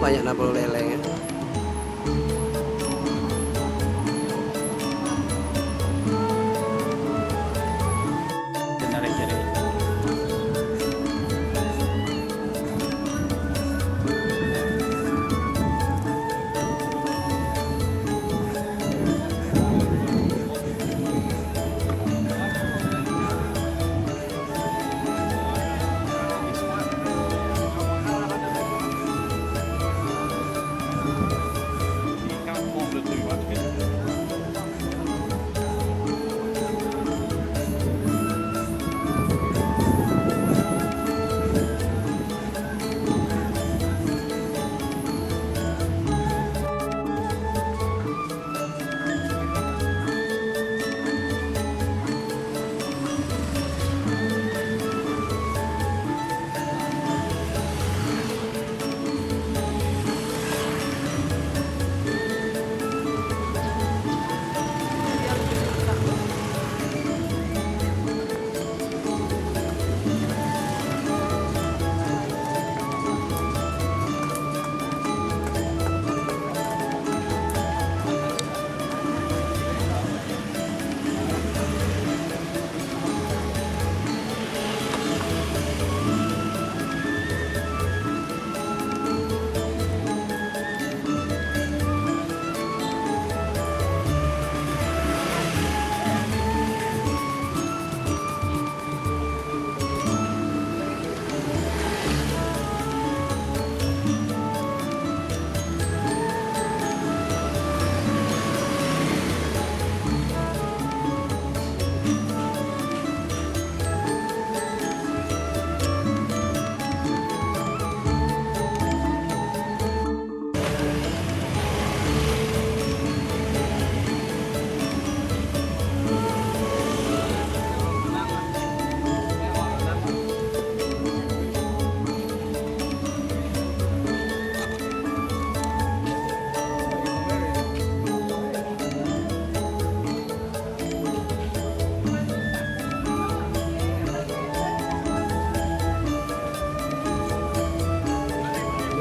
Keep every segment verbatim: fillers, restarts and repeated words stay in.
Banyak na bulu lele, ya.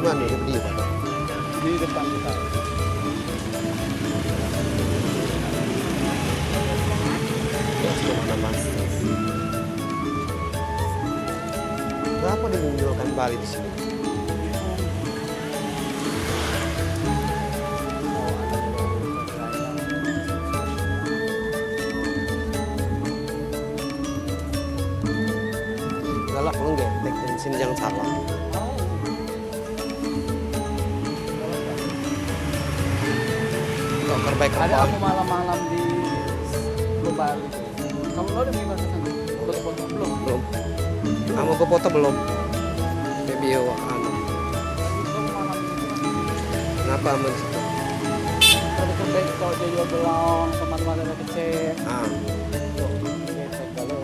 Di mana dia berdiri, Pak? Di depan kita. Wah, sudah lama. Kenapa dia menjualkan Bali di sini? Galak nggak, tek sini jangan salah. Kok terbaik. Ada apa? Anu malam-malam di Global itu. Kamu lo udah beli masakan? Foto-foto? Belum. Belum. Kamu ke foto belum? Baby, yo, anu. Kenapa aman situ? Ada kedai, kalau dia jual belang, tempat-tempat ada kecil. Ah. Tuh, dia cek dulu.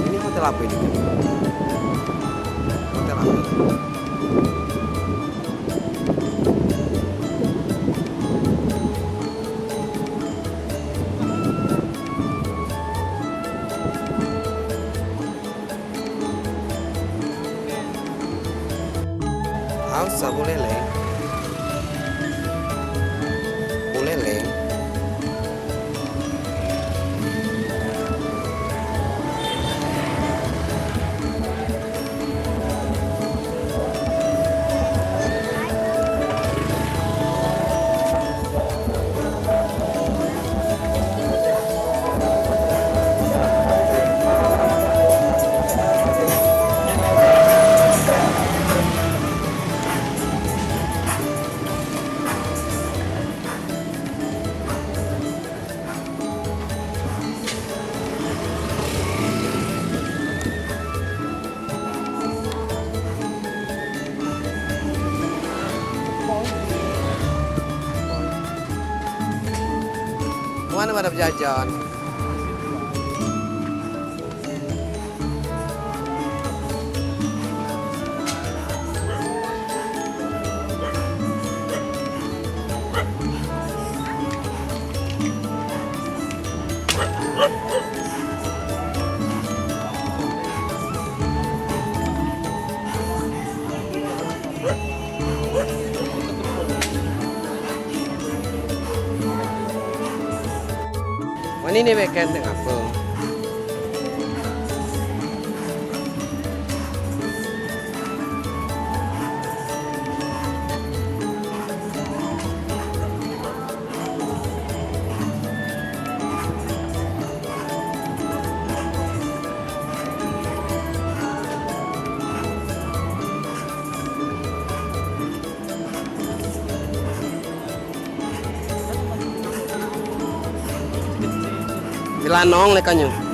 Ini hotel apa ini? Hotel apa? Au, sabu lele. Mane mada pejajahan. Wan ini weekend dengan apa? Bilang nong le kanyu.